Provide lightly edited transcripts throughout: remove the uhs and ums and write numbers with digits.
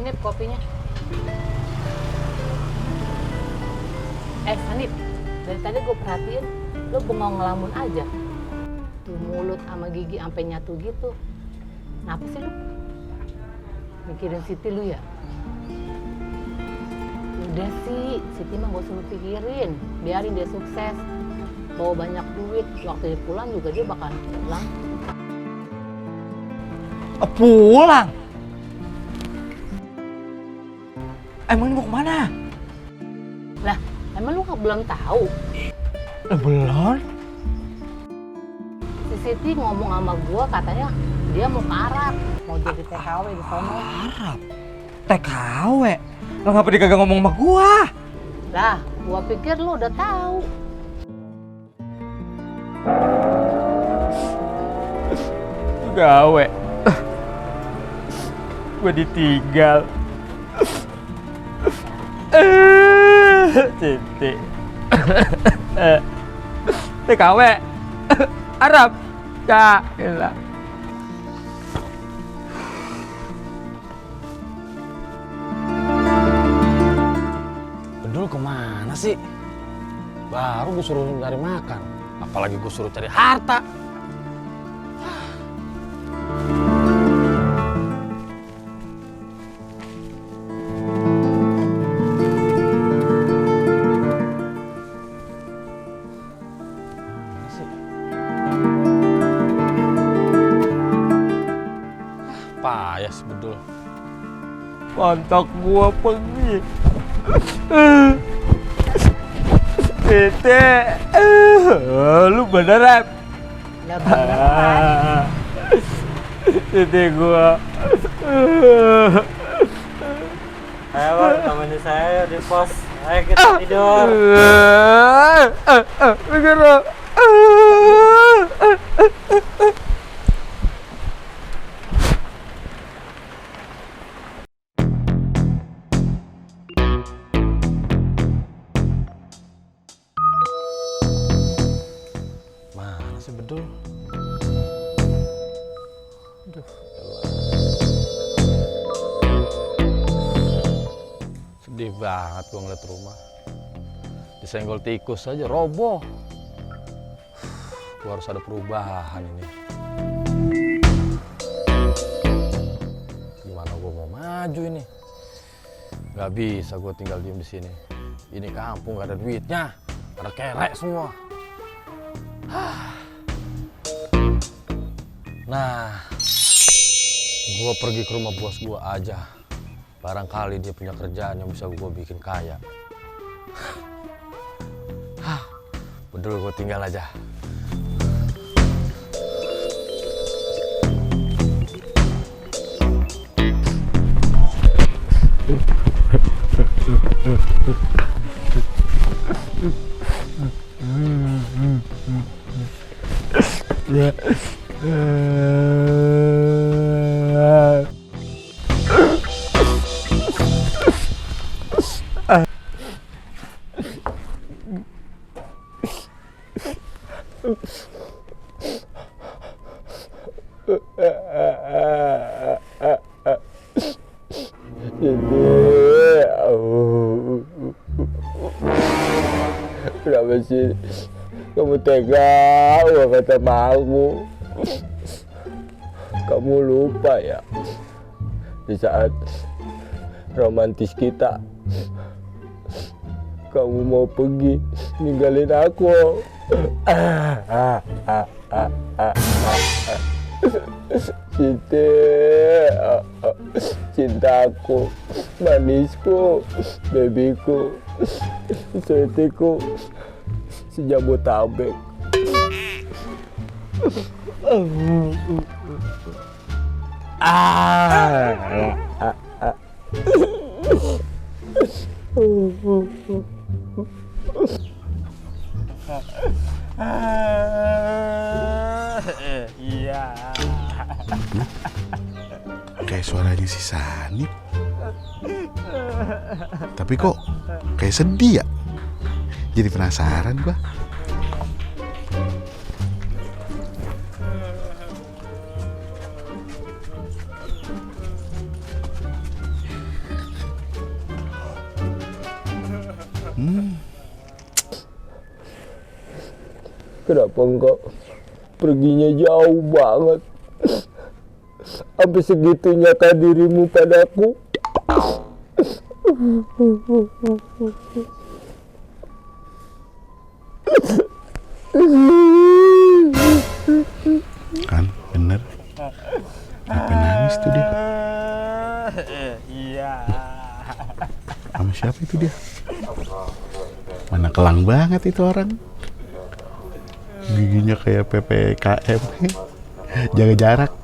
Nip kopinya. Sanip, dari tadi gue perhatiin lo bengong ngelamun aja. Tuh mulut sama gigi sampai nyatu gitu. Kenapa sih lu? Mikirin Siti lu ya? Udah sih, Siti mah gak usah lu pikirin. Biarin dia sukses. Bawa banyak duit, waktu dia pulang juga dia bakal pulang. Pulang? Emang mau kemana? Lah, emang lu belum tahu? Belum. Si Siti ngomong sama gua katanya dia mau ke Arab, mau jadi TKW di sono. Arab? TKW? Lah ngapa dia kagak ngomong sama gua? Lah, gua pikir lu udah tahu. TKW? Gua ditinggal. Siti. TKW? Arab? Ya, elah. Bedul kemana sih? Baru gue suruh cari makan, apalagi gue suruh cari harta. Mana sih? Payah si Bedul. Pantak gua pergi. Tete, lu beneran? Lah beneran. Tete gua. Ayo Bang, temenin saya di pos. Ayo kita tidur. Beneran. Mana sih Bedul? Aduh, sedih banget gua ngeliat rumah. Disenggol tikus aja roboh. Gua harus ada perubahan ini. Gimana gua mau maju ini? Gak bisa gua tinggal diem di sini. Ini kampung gak ada duitnya, ada kerek semua. Nah, gua pergi ke rumah bos gua aja. Barangkali dia punya kerjaan yang bisa gua bikin kaya. Bedul gua tinggal aja. Kenapa sih kamu tega banget sama aku? Kamu lupa ya di saat romantis kita kamu mau pergi ninggalin aku. Siti, cintaku, manisku, babyku, sweetiku, sejabotabek. Iya. Kayak suaranya si Sanip. Tapi kok kayak sedih ya? Jadi penasaran gua. Kenapa engkau perginya jauh banget? Sampai segitunya kah dirimu padaku? Kan, bener. Kenapa nangis tuh dia? Iya. Sama siapa itu dia? Mana kelang banget itu orang. Giginya kayak PPKM. Jaga jarak.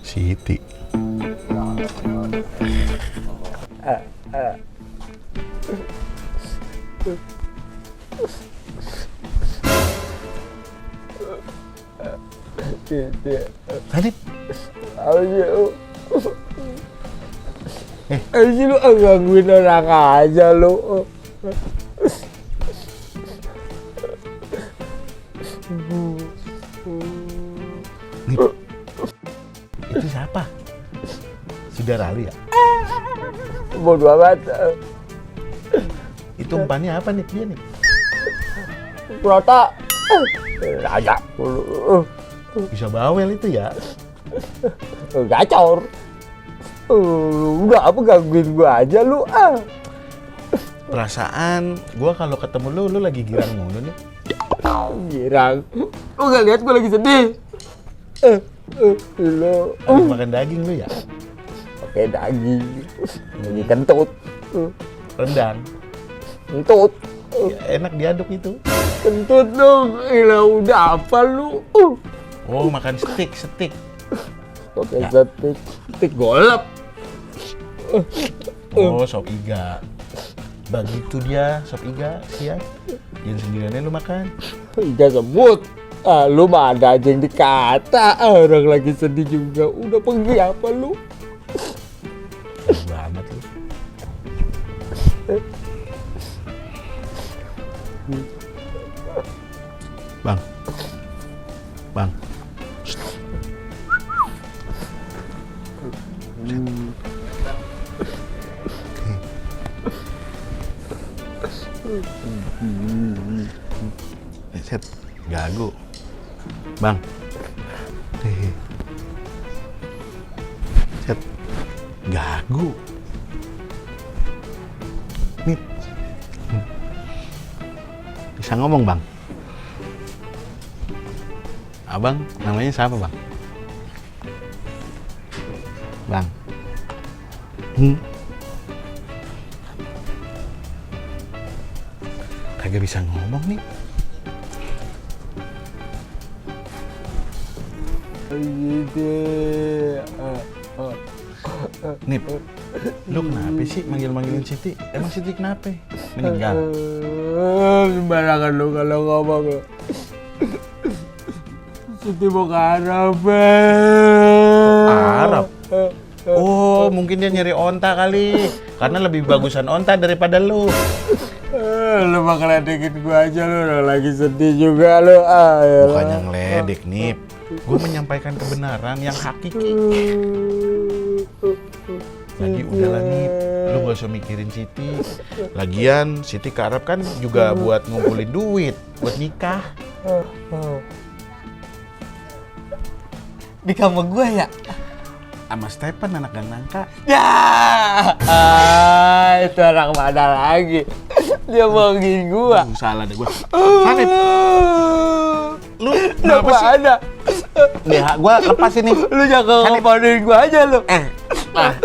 Siti. Salib. Sih lu gangguin orang aja lu. Nip. Itu siapa? Saudara lu ya? Bodoh amat. Itu umpannya apa nih dia nih? Prota. Aja. Bisa bawel itu ya? Gacor. Udah apa gangguin gua aja lu ah. Perasaan gua kalau ketemu lu lagi girang mulu nih. Girang. Lu gak lihat gua lagi sedih. Lu Habis makan daging lu ya? pakai daging. Lagi kentut. Rendang. Kentut. Ya, enak diaduk itu. Kentut dong. Gila udah apa lu? Oh, makan steak. Pakai Ya. steak golap. Oh, sop iga. Begitu dia sop iga siang. Yang sendiriannya lu makan. Iga semut. Ah, lu mah ada aja yang dikata. Orang lagi sedih juga. Udah pergi apa lu? Bodo amat lu. Bang. Shh. Set, gagu. Bang. Set, gagu. Nih. Bisa ngomong, Bang? Abang, namanya siapa, Bang? Bang. Kagak bisa ngomong nih. Nip, lu kenapa sih manggil-manggilin Siti? Emang Siti kenapa? Meninggal? Sembarangan lu kalau ngomong. Siti mau ke Arab. Arab? Oh, mungkin dia nyari onta kali. Karena lebih bagusan onta daripada lu. Lu mah ngeledekin gua aja lu, orang lagi sedih juga lu. Bukannya ngeledek, Nip. Gue menyampaikan kebenaran yang hakiki. Lagi udahlah, Nip. Lu gak usah mikirin Siti. Lagian Siti ke Arab kan juga buat ngumpulin duit buat nikah. Di kamar gua ya? Sama Stephen, anak Gang Nangka. Ya, itu orang mana lagi? Dia bohongin gua. Salah deh gua. Hanif, lu kenapa sih? Ada. BH gua lepas ini. Lu jangan ngomongin gua aja lu.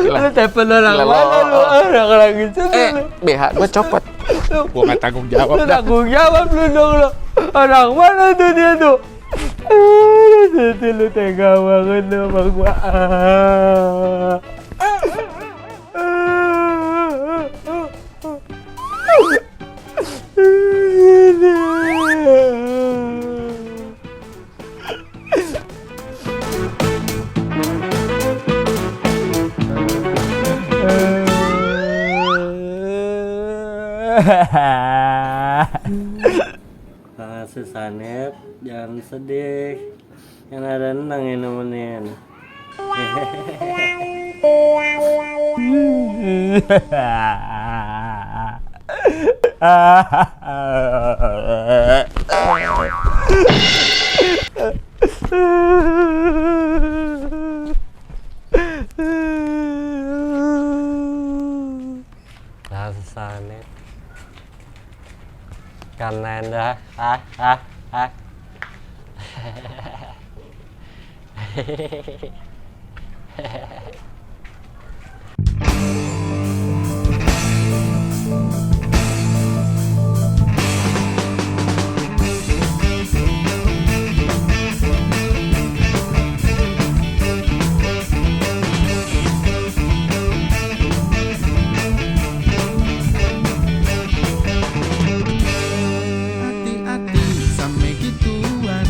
Lu telepon orang mana lu? Orang lagi sedih lu. BH gua copot. Gua nggak tanggung jawab Lu dah. tanggung jawab lu dong lu. Orang mana tuh dia tuh? Lu tega banget lu sama gua. Makasih Sanep, jangan sedih. Yang ada Nang yang nemenin. Hehehe. Rasanya Kananda Hati-hati sampe gituan,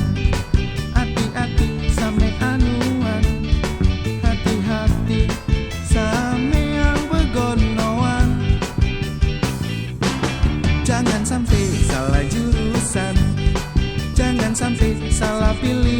hati-hati sampe anuan, hati-hati sampe yang begonoan. Jangan sampai salah jurusan, jangan sampai salah pilih.